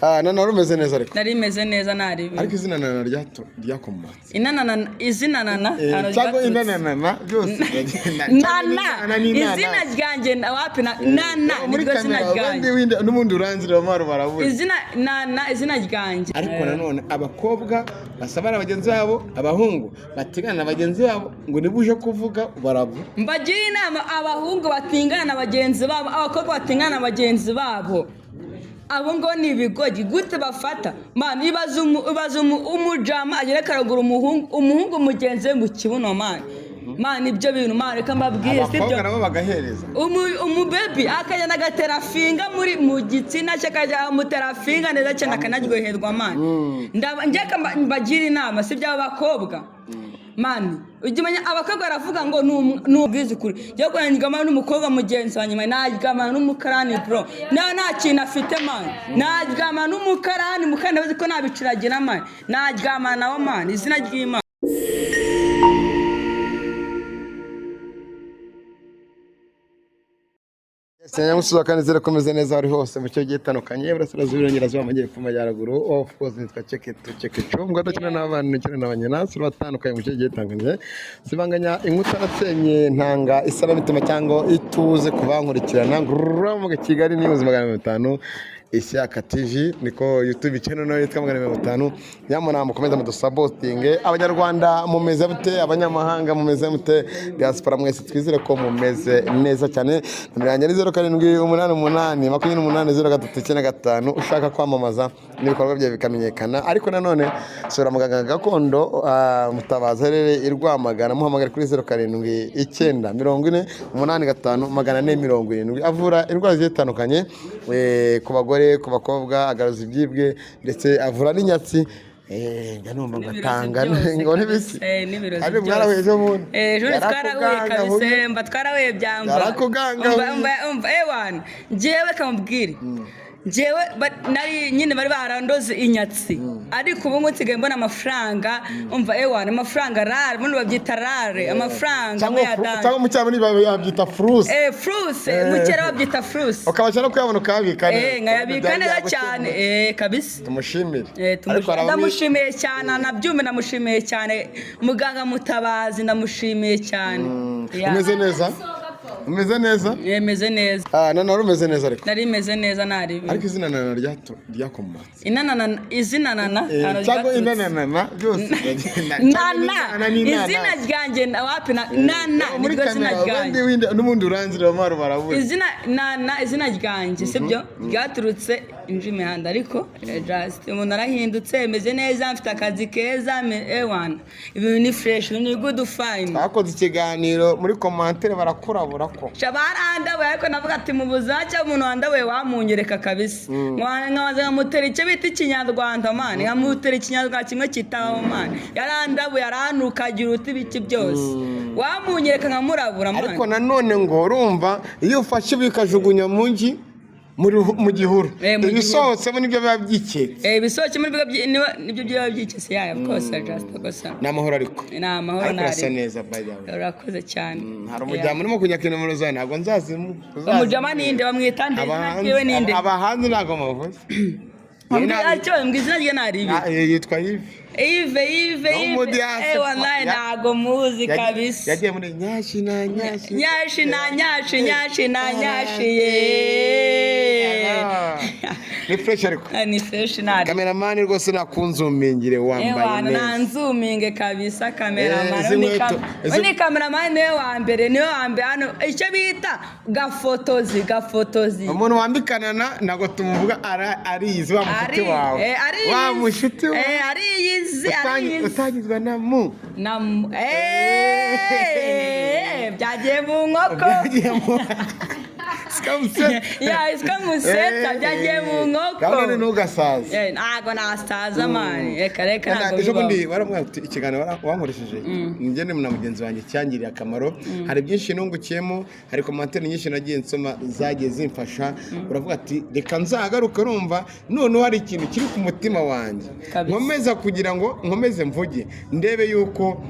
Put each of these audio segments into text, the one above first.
Ah, nana wari umeze neza ariko. Nari meze neza, naribi. Ariko izina Nana ryakomotse. Inanana, izina Nana ahantu Cyangwa ryaturutse. Inanana byose. Nana, izina ryanjye wapi Nana Muri niryo zina kamera ryanjye. ubundi n'ubundi uranzira bamara barabura. Izina Nana, izina ryanjye. Ariko nanone abakobwa basabana bagenzi babo, abahungu batigana na bagenzi babo ngo niba uje kuvuga barabura. Mbagira inama, abahungu batingana na bagenzi babo, abakobwa batingana na bagenzi babo, abo ngo ni ibigoryi. Gute bafata man? Ibaze umujama agera karagura umuhungu mugenzi we mu kibuno, man. Man, ibyo bintu, man, reka mbabwire, sibyo? Abakobwa nabo bagahereza. Umubebi akagenda agatera finger muri mu gitsina cye, akajya amutera finger neza cyane, akanaryoherwa, man. Njye mbagira inama, si by'aba bakobwa, man. Ujya umenya abakobwa baravuga ngo ni ubwiza ukuri. Njye kuryamana n'umukobwa mugenzi wanjye, man, naryamana n'umukarani, bro, nawe nta kintu afite, man. Naryamana n'umukarani, mukarani ndabizi ko nabiciragira, man. Naryamana nawe, man, izina ry'Imana. Nyamusuza kandi zera komeze neza aho uri hose mu cyo gihe itandukanye, iburasirazuba, iburengerazuba, amajyepfo, amajyaruguru. Of course nitwa Ceketu Cekecu, mbwa dukina n'abana, dukina n'abanyina batandukanye mu cyo gihe itandukanye. Sibanganya inkuta natsenye, ntanga isaramitima cyangwa ituze kubankurikirana mu Kigali ni ubuzima 500 Ishyaka TV, niko YouTube channel nayo yitwa 500. Nyamara mukomeze mudusapotinge. Abanyarwanda mumeze mute? Abanyamahanga mumeze mute? Diaspora mwese twizere ko mumeze neza cyane. Nomero yanjye ni 0788280395. Ushaka kwamamaza n'ibikorwa byawe bikamenyekana, ariko nanone sura muganga gakondo Mutabazi aherereye i Rwamagana, muhamagare kuri 0794085470. Avura indwara zigiye zitandukanye, ku bagore, ku bakobwa, agaruza ibyibwe, ndetse avura n'inyatsi. Njya numva ngo N'ibirozi atanga byose ngo n'ibisi. kabisa. N'ibirozi Ariko byose. mwarahuye ejo bundi. Ejo bundi twarahuye kabisa. Yarakugangahuye. Mba twarahuye byamba. Yarakugangahuye. Umva, umva, umva, ewana, njyewe kamubwire, njyewe nari nyine bari barandoze inyatsi, ariko ubu ngubu nsigaye mbona amafaranga. Umva, ewana, amafaranga rare, ubundi babyita rare, amafaranga Cyangwa amwe ya danje. Cyangwa mu cyabo niba yabyita furuse. Furuse, mu kera babyita furuse. Ukabasha no kuyabona ukayabika neza. Nkayabika neza cyane, kabisa. Tumushimire. Ariko hari Ndamushimiye cyane, anabyumve, ndamushimiye cyane, muganga Mutabazi, ndamushimiye cyane. Yeah. Umeze neza, umeze neza. Meze neza. Ah, nana wari umeze neza ariko. Nari meze neza, naribi. Ariko izina Nana ryakomotse. Inanana, izina Nana ahantu Cyangwa ryaturutse. Inanana byose. Nana, izina ryanjye wapi Nana Muri niryo zina kamera ubundi ryanjye. N'ubundi uranzira bamara barabura. Izina Nana, izina ryanjye, sibyo? Ryaturutse inji imihanda, ariko just umuntu arahindutse, meze neza, mfite akazi keza, ewana, ibintu ni fresh, ibintu ni good fine. Bakoze ikiganiro, muri commentaire barakurabura ko Sha, barandabuye, ariko navuga ati mu buzima cyangwa umuntu wandabuye wamunyereka kabisa. Nkabanza nkamutera icyo bita ikinyarwanda, man, nkamutera ikinyarwanda kimwe kitabaho, man. Yarandabuye, arantuka, agira uti ibiki byose, wamunyereka nkamurabura, man. Ariko nanone ngo urumva iyo ufashe ibuye ukajugunya mu gihuru, Mu gihuru. ibisohotsemo nibyo biba byiketse. Ibisohoke muri bigo nibyo byaba byikese, yeah, of course, just gusa. Ni amahoro ariko. Ni amahoro. Ariko urasa Nari neza, by the way. Urakoze cyane. Hari umujyama urimo kunyaka nomero zawe, ntabwo nzazimu. Umujama ninde? Bamwita nde? Izina ryiwe ninde? Abahanzi ntabwo muvuze. Icyo mbwira, izina rye naribi. Yitwa Yves. Yves, Yves, No Yves. mudiasi. Wallahi ntago muzi kabisa. Yagiye muri nyashi na nyashi. Nyashi na nyashi, nyashi na nyashi ye. Ni fresh ariko. Ni fresh, nari. Cameraman rwose nakunzumingire, wambaye Ewana neza. Nanzuminge kabisa, cameraman. Izi nkweto, Ni cameraman niwe wa mbere, niwe wa mbere hano, icyo bita gafotozi, gafotozi. Umuntu wambikana ntabwo tumuvuga, ariyizi wa mushuti wawe. Ariyizi. Wa mushuti wawe. Ariyizi, ariyizi. Utangizwa na mu. Na byagiye mu nkoko. Byagiye mu Sikamuseta. Ya, isikamuseta, byagiye mu nkoko. Gahunda ni ntugasaze. Ntago nasaza, man, reka reka, ntago Ejo bundi bibaho. waramubwira uti ikiganiro wankoresheje njye na mugenzi wanjye cyangiriye akamaro, hari byinshi nungukiyemo, hari commentaire nyinshi nagiye nsoma zagiye zimfasha. Uravuga ati reka nzagaruke, urumva noneho hari ikintu kiri ku mutima wanjye Kabisa. nkomeza kugira ngo nkomeze mvuge, ndebe yuko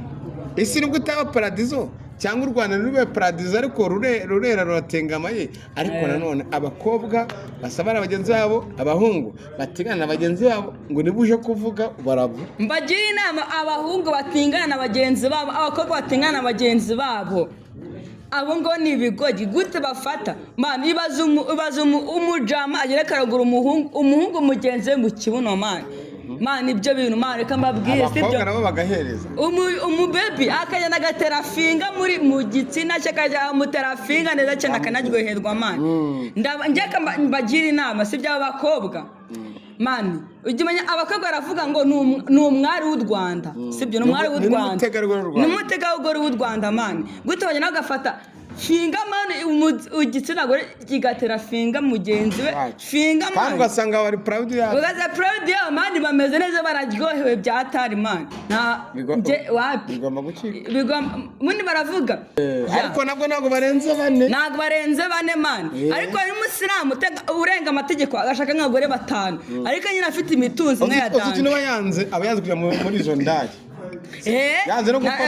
isi nubwo itaba paradizo. Cyangwa u Rwanda ntirube paradizo, ariko rurera ruratengamaye. Ariko nanone abakobwa basabana bagenzi babo, abahungu batigana na bagenzi babo, ngo niba uje kuvuga baravu. Mbagira inama, abahungu batingana na bagenzi babo, abakobwa batingana na bagenzi babo, abo ngo ni ibigoryi. Gute bafata, man? Ibaze umujama agera akaragura umuhungu mugenzi we mu kibuno, man. Man, ibyo bintu, man, reka mbabwire, sibyo? Abakobwa nabo bagahereza. Umubebi akagenda agatera finger muri mu gitsina cye, akajya amutera finger neza cyane, akanaryoherwa, man. Njye mbagira inama, si by'aba bakobwa, man. Ujya umenya abakobwa baravuga ngo ni umwari w'u Rwanda, sibyo? Ni umwari w'u Ni Rwanda. n'umutegarugori w'u Rwanda. Ni umutegarugori w'u Rwanda, man. Gute bagenda bagafata finger, man, igitsina gore kigatera finger mugenzi we? Wacu. Finger, Kandi man. ugasanga bari proud yabo. Ugaza proud yabo, man, bameze neza, bararyohewe bya tari, man. Nta nje wapi. Bigomba gucika. Mundi baravuga. Ya. Ariko nabwo ntabwo barenze bane. Ntabwo barenze bane, man. Ariko hari umusilamu urenga amategeko, agashaka nk'abagore batanu, ariko nyine afite imitunzi nk'iya Uzi ikintu danje. aba yanze? Aba yanze kujya muri izo ndaya. Yanze no gupfa.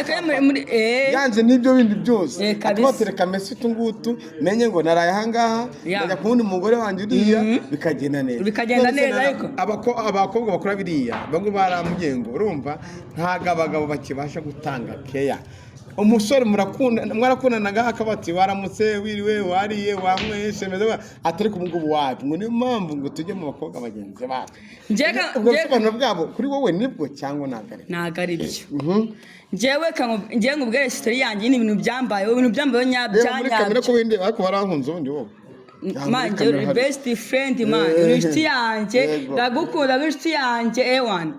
Yanze n'ibyo bindi byose. Kabisa. Ati mese utu ngutu, menye ngo naraye ahangaha, ndajya kubona umugore wanjye uriya, bikagenda neza. Bikagenda None se neza, ariko. Abakobwa bakora biriya, bamwe barambwiye ngo urumva ntabwo abagabo bakibasha gutanga keya. Umusore murakunda, mwarakundanaga, akaba ati waramutse, wiriwe, wariye, wanyweye, shemeze, atari ku ngubu wapi, ngo niyo mpamvu ngo tujye mu bakobwa bagenzi bacu. Ubwo busobanuro bwabo kuri wowe nibwo cyangwa ntabwo ari? Ntabwo ari byo. Njyewe njyewe nkubwire story yanjye, ni ibintu byambayeho, ibintu byambayeho Reba muri kamera nyabyo. ko winde, ariko warankunze ubundi wowe. Man, njyewe uri best friend, man, uri inshuti yanjye. Ndagukunda nk'inshuti yanjye, ewan.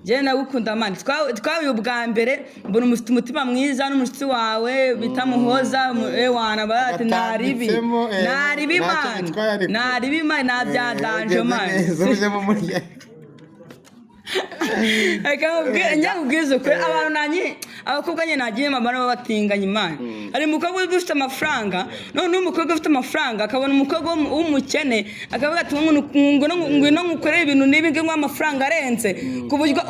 Njyewe ndagukunda, man. Twahuye ubwa mbere mbona ufite umutima mwiza, n'umushuti wawe bita Muhoza, ewan, aba ati naribi. Agatambitsemo, Naribi, ntacyo man. bitwaye ariko. Naribi, man, nta bya danger, man. Neza ujemo murya. Reka njye nkubwize ukuri, abantu nanjye, abakobwa nyine nagiye mama nabo batinganya, Imana. Hari umukobwa uba ufite amafaranga, noneho umukobwa ufite amafaranga akabona umukobwa w'umukene, akavuga ati ngwino ngukorere ibintu n'ibi ngibi, nguhe amafaranga arenze ku buryo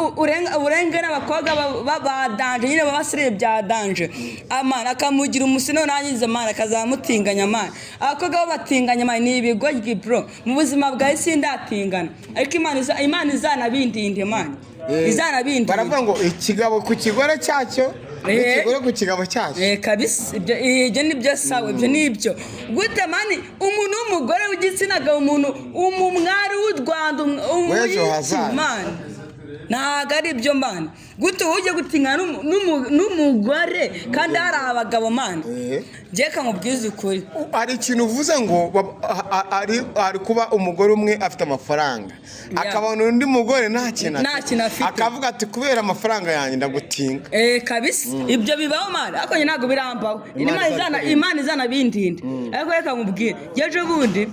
urenga n'abakobwa ba danger nyine, baba basiriye bya danger, amana akamugira umusino, nangiza, amana akazamutinganya, amana. Abakobwa bo batinganya, amana, ni ibigoryi, bro. Mu buzima bwawe sindatingana, ariko Imana izanabindinde, Imana izanabindinde. Baravuga ngo ikigabo ku kigore cyacyo, n'ikigore ku kigabo cyacyo. Kabisa, ibyo ni byo, sawa, ibyo ni ibyo. Gute, man, umuntu w'umugore w'igitsina gabo, umuntu umwari w'u Rwanda, W'ejo hazaza. Man, ntabwo ari ibyo, man. Gute wowe ujya gutingana n'umugore kandi hari abagabo, man? Njye kamubwiza ukuri. Hari ikintu uvuze ngo ari kuba umugore umwe afite amafaranga, akabona undi mugore nta kintu Nta kintu afite. Akavuga ati kubera amafaranga yanjye ndagutinga. Kabisa, ibyo bibaho, man, ariko njye ntabwo birambaho. Imana Imana izana izabikurinda. Imana izanabindinde. Ariko reka nkubwire, ejo bundi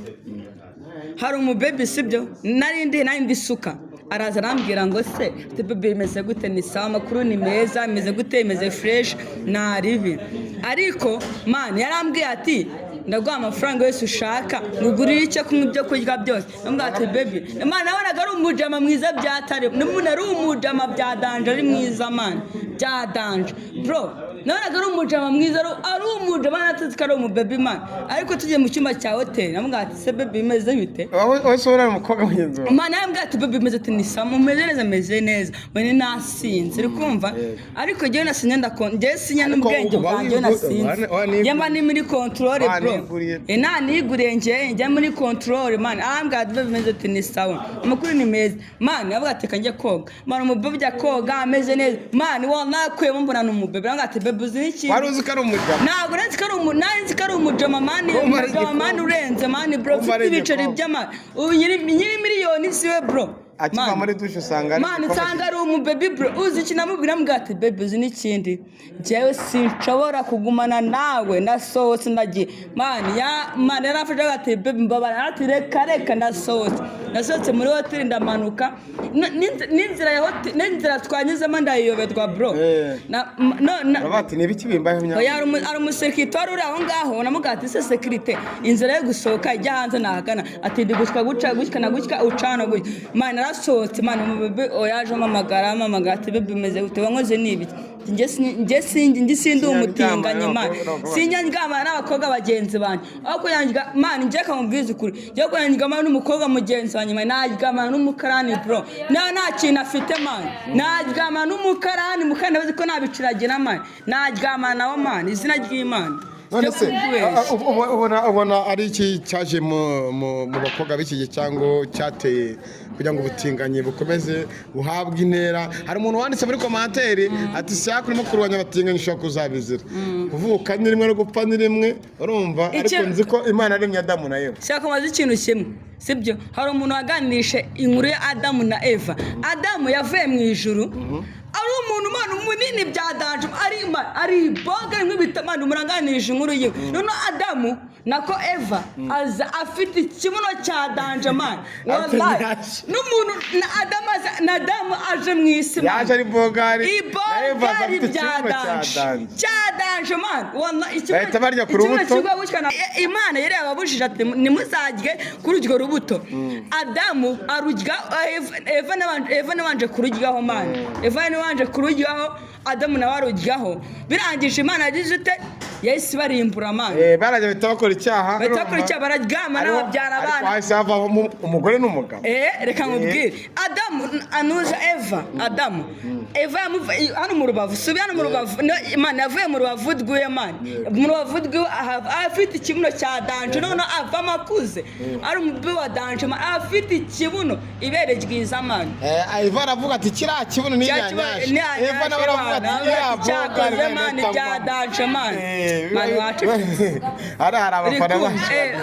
hari umubebi, sibyo? Nari ndi isuka, araza arambwira ngo se ati baby, bimeze gute? Ni sawa, amakuru ni meza, bimeze gute? Bimeze fresh, nta ribi. Ariko man, yarambwiye ati ndaguha amafaranga yose ushaka, ngugurire icyo kunywa, ibyo kurya byose. Ndamubwira ati baby, man, nabonaga ari umujama mwiza byatari, n'umuntu ari umujama bya danger, ari mwiza, man, bya danger, bro. Nabonaga ari umujama mwiza, ari umujama, natwe ko ari umubebi, man. Ariko tugiye mu cyumba cya hoteli, namubwira ati se baby, bimeze bite? Wowe se uriya mukobwa mugenzi wawe? Man, yarambwira ati baby, bimeze ati ni sawa, mumeze neza, meze neza, mbone nasinze, uri kumva? Ariko njyewe nasinze, njyewe sinya Ariko n'ubwenge uba bwanjye, nasinze. Njye mba ni muri control, bro. Waniguriye. Naniguriye, njye njya muri control, man. Arambwira ati baby, bimeze ati ni sawa, amakuru ni meza, man. Aravuga ati reka njye koga, man. Umubebi ujya koga ameze neza, man, wanakuyemo mbona ni umubebi. Arambwira ati baby, uzi n'ikintu? Wari uzi ko ari umugabo? Ntabwo nari nzi ko ari nari nzi ko ari umujama, man. Kumva ari Umujama, man, igikombe. urenze, man, bro. Kumva ari Ufite ibiceri igikombe. by'ama ubu nyiri miliyoni siwe, bro. Akiva Man. muri douche usanga ari Man, igikombe. nsanga ari umubebi, bro. Uzi iki namubwira? Namubwira ati baby, uzi n'ikindi? Njyewe sinshobora kugumana nawe, ndasohotse, ndagiye, man. Ya man, yarafashe ati baby, mbabara. Ati reka reka, ndasohotse. Nasohotse muri hoteli, ndamanuka. N'inzira ya hoteli, n'inzira twanyuzemo ndayiyoberwa, bro. Na no na Baravuga ati ni ibiki bimbayeho Oya, myaka? hari umusekirite wari uri aho ngaho. Namubwira ati se sekirite, inzira yo gusohoka ijya hanze nahagana? Ati ndi guswa guca gutya na gutya, ucana gutya, man. Narasohotse, man, umubebe yaje ampamagara ati: "Bébé, umeze gute? Wankoze ni ibiki?" Njye sindi umutinganyi, man, sinjya ndyamana n'abakobwa bagenzi banjye. Aho kugira, man, njye kamubwiza ukuri, njye kugira ndyamana n'umukobwa mugenzi wanjye, man, naryamana n'umukarani, bro. Nta kintu afite, man, naryamana n'umukarani mukandi ndabizi ko nabiciragira, man, naryamana nawe, man, izina ry'Imana. None se Sibyo kukubeshya. ubona ari iki cyaje mu bakobwa b'iki gihe cyangwa cyateye kugira ngo ubutinganyi bukomeze buhabwe intera? Hari umuntu wanditse muri commentaire ati: "Shyaka urimo kurwanya abatinganyi, ushobora kuzabizira. Kuvuka ni rimwe no gupfa ni rimwe." Urumva, ariko nzi ko Imana yaremye Adamu na Eva. Shaka kumaza ikintu kimwe, sibyo? Hari umuntu waganirije inkuru ya Adamu na Eva. Adamu yavuye mu ijuru ari umuntu, man, munini bya danger, ari ari boga nk'ibita, man, muranganirije inkuru yiwe. Noneho Adamu, nako Eva, aza afite ikibuno cya danger, man, wallahi. Yaje. N'umuntu na Adamu aza, na Adamu aje mu isi, man. Yaje ari bogari na Eva aza Ibogari afite bya ikibuno cya danger, danger. Cya danger, man, wallahi, ikibuno. Bahita barya ku Ikibuno rubuto. kigwa gutya Imana yari yababujije ati: "Ntimuzarye kuri urwo rubuto." Adamu arurya, Eva nabanje kururyaho, man, Eva nabanje kururyaho, Adamu nawe aruryaho. Birangije Imana yagize ute? Yahise ibarimbura, man. Barajya bahita bakora icyaha. Bahita bakora icyaha, bararyama n'ababyara Ariko abana. hahise havaho umugore n'umugabo. Reka nkubwire, Adamu anuza Eva, Adamu Eva hano mu rubavu, subi hano mu rubavu, no, Imana yavuye mu rubavu rw'iwe, man, mu rubavu rw'iwe afite ikibuno cya danger. Noneho avamo akuze ari umubi wa danger, man, afite ikibuno, ibere ryiza, man. Eva aravuga ati: "Kiriya kibuno ni Cya kibuno inyanyasha." Ni Eva nawe aravuga ati: "Iriya cyakoze, bogari." Man, bya danger, man, man wacu. Hari abafana bacu.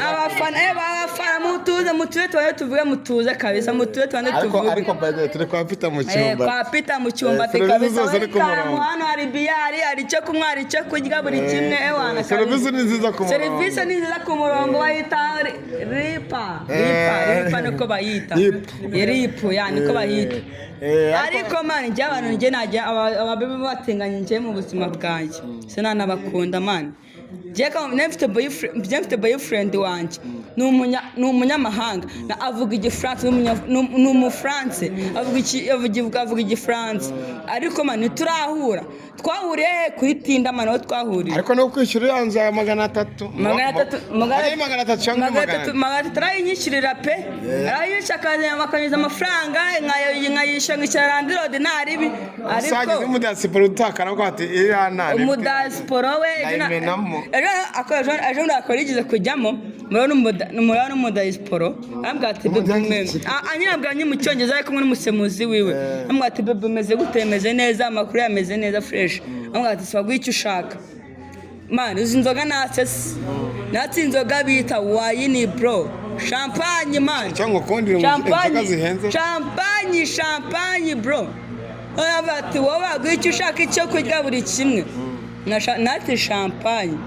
Abafana mutuze, mutuze tubanze tuvuge, mutuze kabisa, mutuze tubanze Ariko tuvuge. Ariko by the way, turi kwa Peter mu cyumba. Kwa Peter mu cyumba. Serivisi Kabisa. zose ni ku Welcome. murongo. Hano hari biyari, hari icyo kunywa, hari icyo kurya, buri kimwe, ewana. Serivisi ni nziza ku murongo. Serivisi ni nziza ku murongo, bayita ripa ripa ripa, niko bayita. Ripu. Ripu ya niko bayita. Ariko Ariko man, njye abantu, njye najya ababebi batinganye, njye mu buzima bwanjye sinanabakunda, man. Njye mfite boyfriend, njye mfite boyfriend wanjye ni umunyamahanga, avuga igifaransa, ni umufaransa, avuga iki, avuga igifaransa, ariko man ntiturahura. Twahuriye he? Kuri Tinder, man, aho twahuriye. Ariko no kwishyura yanze aya 300. 300. Ari 300 cyangwa magana magana atatu ane? 300 arayinyishyurira pe, arayishyura akanyuza amafaranga, nkayishyura, nkishyura landlord nta ribi. Usanga Ariko n'umudiaspora utakara avuga ati: "Iriya nta umudiaspora we Nayimenamo. Ejo bundi akaba yigeze kujyamo murabona n'umudiaspora, arambwira ati: "Bébé, anyirabwira nyine mu cyongereza, ari kumwe n'umusemuzi wiwe, arambwira ati: 'Bébé, umeze gute?' Meze neza, amakuru yameze neza, fresh. Arambwira ati: 'Swaguha icyo ushaka, man.' Uzi inzoga natse se? Natse inzoga bita wine, bro, champagne, man." Cyangwa ukundi inzoga zihenze. Champagne, champagne, bro. Aravuga ati: "Wowe waguha icyo ushaka, icyo kurya, buri kimwe." Natse champagne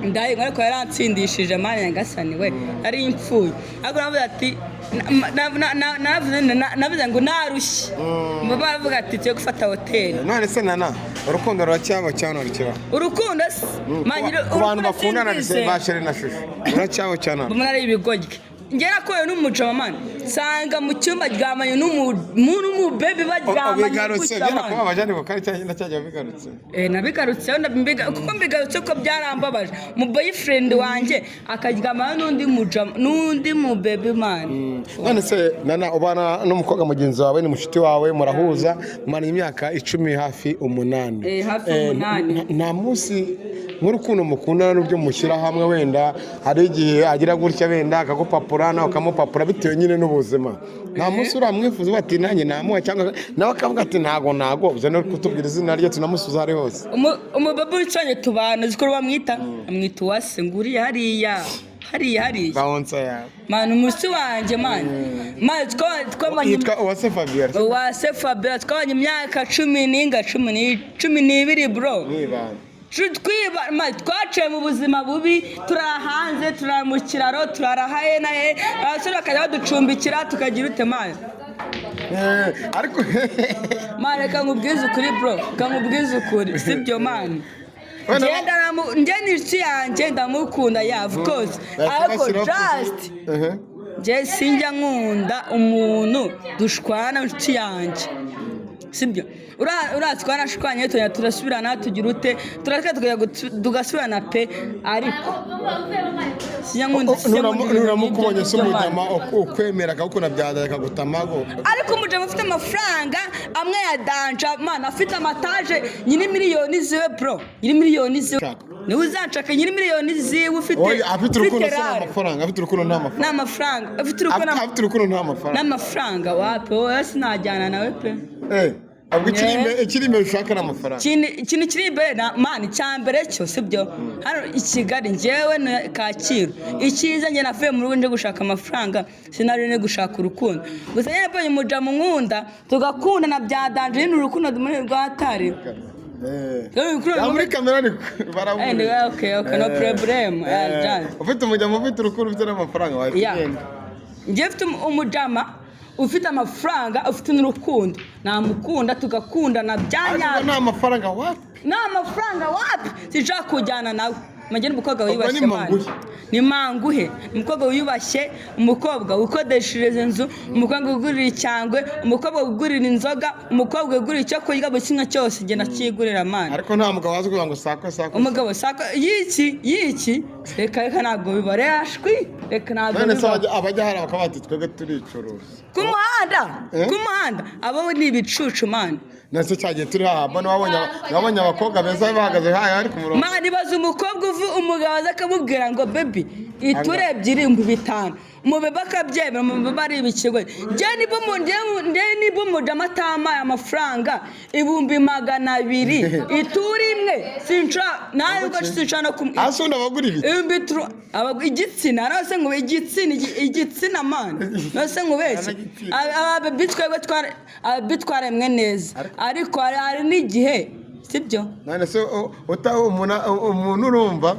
ndayinywa, ariko yaransindishije, man, nyagasani we, nari impfuye. Ariko navuze ati navuze ngo narushye, baravuga ati: "Tugiye gufata hoteli." None se Nana, urukundo ruracyaba cyangwa ntirukibaho? Urukundo se? Man, Ku bantu urukundo bakundana sindwizera. ba chéri na chouchou, ruracyaba cyangwa? Mbona ari ibigoryi. Njye nakuye n'umujama, man, nsanga mu cyumba aryamanye n'umubebe, baryamanye Bigarutse gutya, man. Byarakubabaje ariko kandi cyajya bigarutse. Nabigarutseho, kuko mbigarutse ko byarambabaje, mu boyfriend wanjye akaryamana n'undi mujama, n'undi mubebe, man. None se Nana, ubana n'umukobwa mugenzi wawe, ni mushuti wawe, murahuza, mumaranye imyaka 10, hafi 8. Hafi 8. Nta munsi nk'urukundo mukundana n'ubyo mushyira hamwe, wenda hari igihe agira gutya wenda akagupapura nawe ukamupapura bitewe nyine n'ubuzima, nta munsi uramwifuza uba ati: "Nanjye namuha," cyangwa nawe akavuga ati: "Ntago ntago"? Uza no kutubwira izina rye tunamusuza aho ari hose. Umubebe wicanye tubana, uzi ko bamwita, amwita Uwase, nguriya hariya hariya hariya. Bawonsa yawe. Man, umusi wanjye, man, man, twabanye. Yitwa Uwase Fabiola. Uwase Fabiola, twabanye imyaka cumi n'inga, 12, bro. Mwibana. Twiba twaciye mu buzima bubi, turara hanze, turara mu kiraro, turara haye na he, abasore bakajya baducumbikira, tukagira ute, man. Ariko Man, reka nkubwize ukuri, bro, reka nkubwize ukuri, sibyo, man? Njye ni inshuti yanjye, ndamukunda, yeah, of course, Bahita ariko bashyiraho just Njye sinjya nkunda umuntu dushwana, inshuti yanjye, sibyo? Uriya twarashwanye, tujya turasubirana, tugira ute, turareka, tukajya tugasubirana pe, ariko sinjya nkunda, sinjya nkunda ibintu Nuramuka nk'ibyo ubonye se ngibyo, man. umujama ukwemera akagukunda byadara akagutamago? Ariko umujama ufite amafaranga amwe ya danger, man, afite amataje, nyiri miliyoni ziwe, bro, nyiri miliyoni ziwe. Shaka. Niwe uzanshaka, nyiri miliyoni ziwe, ufite Oya, afite urukundo se rare. n'amafaranga? Afite urukundo nta mafaranga? N'amafaranga, afite urukundo. Afite urukundo nta mafaranga? N'amafaranga wapi, wowe sinajyana nawe pe. Eh, ubwo ikiri Yeah. imbere, ikiri imbere ushaka ni amafaranga? Ikintu kiri imbere na man, icya mbere cyo, sibyo, hano i Kigali, njyewe na Kacyiru, icyiza njye navuye mu rugo nje gushaka amafaranga, sinari no gushaka urukundo. Gusa nyine mbonye umujamu nkunda, tugakundana bya danger, nyine urukundo muri rwatari. Eh. Rero urukundo Ya, muri kamera ariko barabura. Anyway, okay, no problem. Yeah, done. Ufite umujama ufite urukundo, ufite n'amafaranga, wahita ugenda. Njye mfite umujama ufite amafaranga, ufite n'urukundo, namukunda tugakundana bya Ariko nyabyo. nta mafaranga, wapi? Nta mafaranga, wapi, sinshaka kujyana nawe. Majye n'umukobwa Ubwo wiyubashye ni man. manguhe. Ni manguhe, umukobwa wiyubashye, umukobwa ukodeshereza inzu, umukobwa wigurira icyangwe, umukobwa wigurira inzoga, umukobwa wigurira icyo kurya, buri kimwe cyose njye nakigurira, man. Ariko nta mugabo wazi kuvuga ngo sakwe sakwe? Umugabo sako yiki yiki? Reka reka, ntabwo biba shwi, reka, ntabwo None se biba. abajya hariya bakaba bati twebwe turicuruza? Ku muhanda? Eh? Ku muhanda abo ni ibicucu, man. None se cyagiye turi hahamba ntiwabonye abakobwa beza bahagaze haya bari ku murongo? Man, ibaze umukobwa uvu umugabo aza akamubwira ngo baby, iture ebyiri 5000, umubebe akabyemera, umubebe ari ibikigo. Njye niba umujama atamaye amafaranga 200,000 ituri imwe, sinshobora nawe ubwo, sinshobora no Hasi undi abagura ibiti. Igitsina nose ngo igitsina, igitsina, man, nose nkubeshye? Igitsina. Ababebi twebwe ababebi twaremwe neza, ariko hari n'igihe, sibyo? None se umuntu urumva,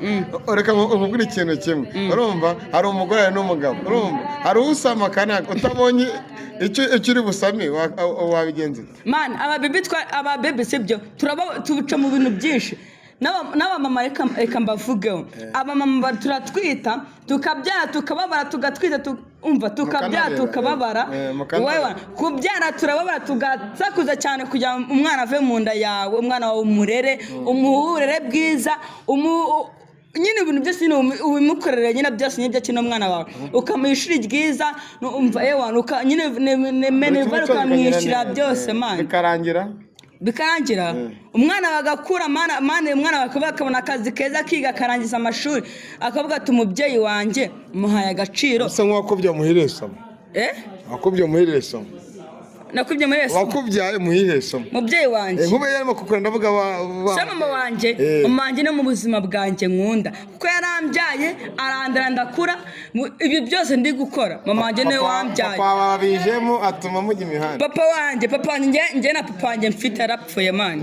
reka nkubwire ikintu kimwe. Urumva hari umugore, hari n'umugabo. Urumva hari usama kanaka, utabonye icyo uri busame, wabigenza ute? Man, ababebi, sibyo, turaba tuca mu bintu byinshi. N'abamama, reka mbavugeho. Abamama turatwita, tukabyara, tukababara, tugatwita, umva, tukabyara, Mukanarera, tukababara. Mukanarera. Wewe, kubyara turababara, tugasakuza cyane kugira ngo umwana ave mu nda yawe, umwana wawe umurere, umuhe uburere bwiza, nyine ibintu byose nyine ubimukorere, nyine byose nyine ibyo umwana wawe, ukamuha ishuri ryiza, umva ewa, nyine minerval ukamwishyura byose, man. Bikarangira? Bikarangira umwana bagakura, mana mana, umwana bakabona akazi keza, akiga akarangiza amashuri, akavuga ati umubyeyi wanjye muhaye agaciro. Usa nk'uwakubye muhire isomo. Eh? Wakubye muhire isomo. Nakubye muri ese? Wakubyaye muhire isomo. Mubyeyi wanjye? Nk'ubu yarimo kukura, ndavuga wa Se mama wanjye? Eh. Mama wanjye no mu buzima bwanjye nkunda, kuko yarambyaye, arandara, ndakura. Ibi byose ndi gukora, mama wanjye niwe wambyaye. Papa wabijemo atuma mujya imihanda. Papa wanjye, njye na papa wanjye mfite yarapfuye, man.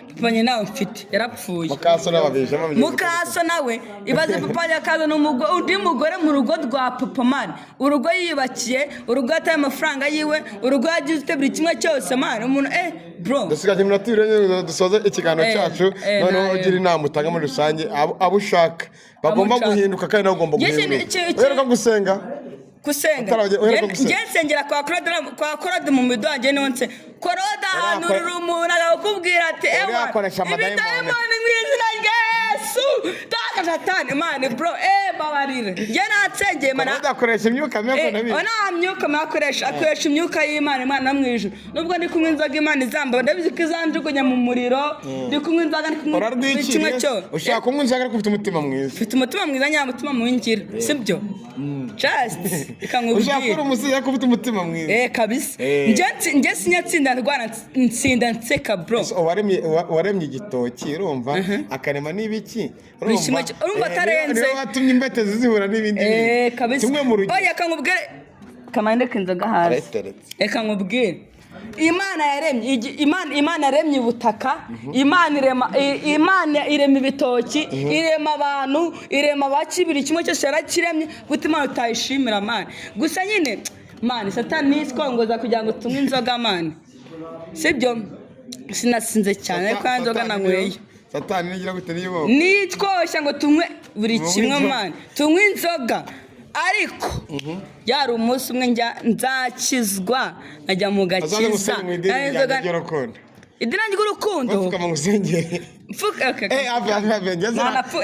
Papa wanjye nawe mfite yarapfuye. Mukaso n'ababijemo. Mukaso nawe, ibaze papa wanjye akazana undi mugore mu rugo rwa papa, man, urugo yiyubakiye, urugo yataye amafaranga yiwe, urugo yagize ute, buri kimwe cyose, man, umuntu, bro. Dusigaje iminota 2 ngo dusoze ikiganiro cyacu. Noneho ugira inama utanga muri rusange abo ushaka bagomba Abo nshaka. guhinduka, kandi nawe ugomba Njye guhinduka. Uheruka gusenga? Gusenga? Uheruka gusenga. Njye nsengera kwa Claude, kwa Claude mu miduha, njye niho nse Claude, ahanurira umuntu akakubwira ati ewa Uriya akoresha amadayimoni. Ibidayimoni mu izina rya Yesu taka satani, man, bro, babarire, njye nansengeye, man. Udakoresha imyuka mibi? Ndabizi. Nta myuka mibi akoresha, akoresha imyuka y'Imana, Imana yo mu ijuru. Nubwo ndi kunywa inzoga, Imana izamba, ndabizi ko izanjugunya mu muriro. Ndi kunywa inzoga, ndi kunywa buri kimwe Urarwikiriye. cyose. Ushaka kunywa inzoga ariko ufite umutima mwiza. Mfite umutima mwiza, nyamutima mubi ngira, sibyo? Just reka Ushaka nkubwire. uri umusizi ariko ufite umutima mwiza. Eh, kabisa. Njye sinyatsinda ndwara, nsinda nseka, bro. So, uwaremye igitoki, urumva akarema n'ibiki? Buri kimwe urumva atarenze. Niwe watumye imbetezi zihura n'ibindi bintu. Kabisa. Kimwe mu rugero. Oya, reka nkubwire, kamandike inzoga hasi. Arayiteretse. Reka nkubwire, Imana yaremye Imana yaremye ubutaka, Imana irema Imana irema ibitoki, irema abantu, irema abaki, buri kimwe cyose yarakiremye. Gute Imana utayishimira, man? Gusa nyine, man, satani nitwongoza kugira ngo tunywe inzoga, man, sibyo? Sinasinze cyane, ariko ya nzoga nanyweye. Satani nigira gute niyo? Nitwoshya ngo tunywe buri Tunywe kimwe inzoga. Man, tunywe inzoga, ariko Yari umunsi umwe njya nzakizwa, nkajya mu Azaze gakiza. gusenga mu idini Nari ryanjye ry'urukundo. Idini ry'urukundo. Bapfuka mu rusengero. Mfuka, okay. Ave, ave, ave, ngeze Njye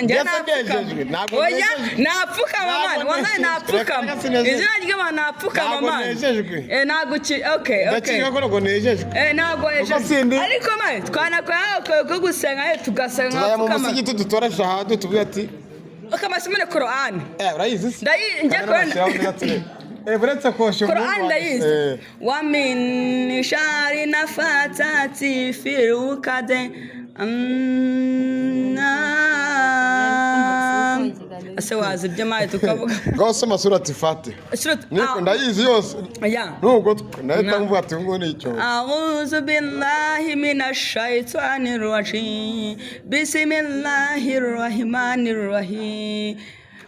ngeze napfukama. nejejwe. Ntabwo Oya, nejejwe. napfukama Ntabwo mani, wallahi nejejwe. napfukama. Reka sinejejwe. Izina ry'Imana napfukama Ntabwo mani. nejejwe. Ntabwo ki, okay. Ndakeka ko ntabwo nejejwe. Ntabwo ejejwe. Sindi- Ariko mani, twanakora ko gusenga, tugasenga Tuzajya mu nkapfukama. musigiti dutora shahadu tuvuge ati Ukamasomere Korani. Urayizi se? Njye Kamera Korani- bashyiraho neza turebe. Uretse kosha Korani umuhungu ndayizi. wanjye. Wa min shari nafatati fil ukade. Ese wazi ibyo mani tukavuga. Ngaho soma surati Fatiha. Niko ndayizi yose. Ya. Nubwo ndahita mvuga ati ngo ni icyo. أعوذ بالله من الشيطان الرجيم، بسم الله الرحمن الرحيم،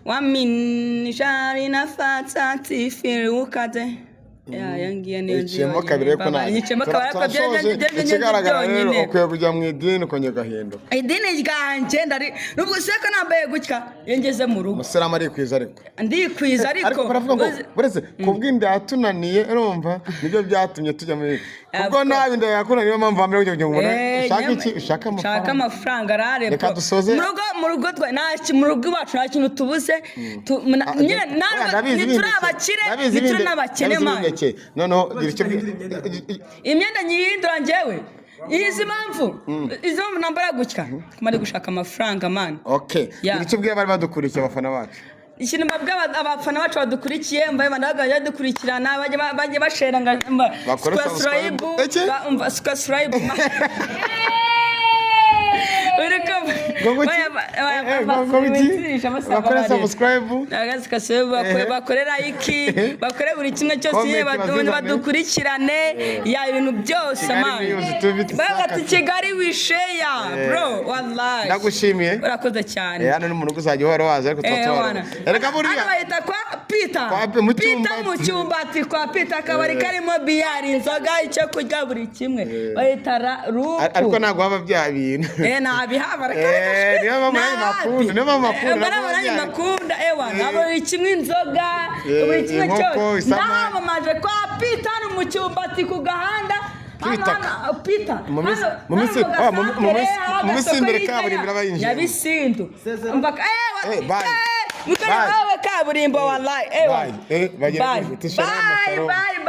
ومن شر نفاثات في العقد. Ya ngiyo niyo nzi Iciyemo yonyine. kabiri ariko Baba, ntabwo. niciyemo kabiri ariko Turasoje. Ikigaragara rero byonyine. ukwiye kujya mu idini ukongera ugahinduka. Idini ryanjye ndari nubwo useka nambaye gutya iyo ngeze mu rugo. Umusilamu arikwiza ariko. Ndikwiza ariko. Ariko baravuga ngo uzi- buretse kubw'inda yatunaniye, urumva nibyo byatumye tujya muri kubwo Of course. nabi inda yakunaniye, niyo mpamvu wambere kugira ngo umuntu ushake iki, ushake Shaka amafaranga. amafaranga arare Reka bro. dusoze. Mu rugo nta mu rugo iwacu nta kintu tubuze. Nyine Ndabizi ntituri bindekeye. abakire, Ndabizi ntituri n'abakene ndabizi mani. bindekeye. Noneho gira icyo Imyenda nyihindura njyewe. Izi mpamvu nambara gutya kumara gushaka amafaranga mani. Okay. Yeah. Gira icyo ubwira abari badukurikiye, abafana bacu. Ikintu mbabwira abafana bacu badukurikiye, mbaye bajya badukurikirana, bajye bashera nga Bakore subscribe. subscribe. Iki? Umva subscribe. Uri kumva? Ngo ngo iki? Ngo ngo iki? Bakore subscribe. Bakore like, bakore buri kimwe cyose Comment nyine bazizane. Badukurikirane ya ibintu byose Kigali man. News tubite Bavuga ati isakase. Kigali wisheya bro, wallahi. Ndagushimiye. Urakoze cyane. Hano ni mu rugo uzajya uhora waza ariko tuba tubara. Wana. Erega buriya Hano bahita kwa Peter. Kwa mu Peter Cyumbati. mu Cyumbati kwa Peter, akabari karimo biyari, inzoga, icyo kurya, buri kimwe. Bahita rupu. Ariko ntabwo waba bya bintu. Nabihaba. Niyo mpamvu nanjye makunda, niyo mpamvu makunda, Mbona nanjye nabyo makunda ewa, nabo buri kimwe, inzoga, buri kimwe inkoko, cyose. isamaki. Ndamamaje kwa Peter hano mu Cyumbati ku gahanda. Hano, K'ibitaka. hano, Peter. Mu minsi- Hano, mu minsi- hano mu ah, mu- mu gasantere, minsi- aho mu minsi agasoko imbere hirya kaburimbo iraba yinjiyemo. Nyabisindu. Umva Bye. mutari Bye. wawe kaburimbo wallahi ewa. Bye. Bagira Bye. gutya, shalom, Bye, shalom. bye.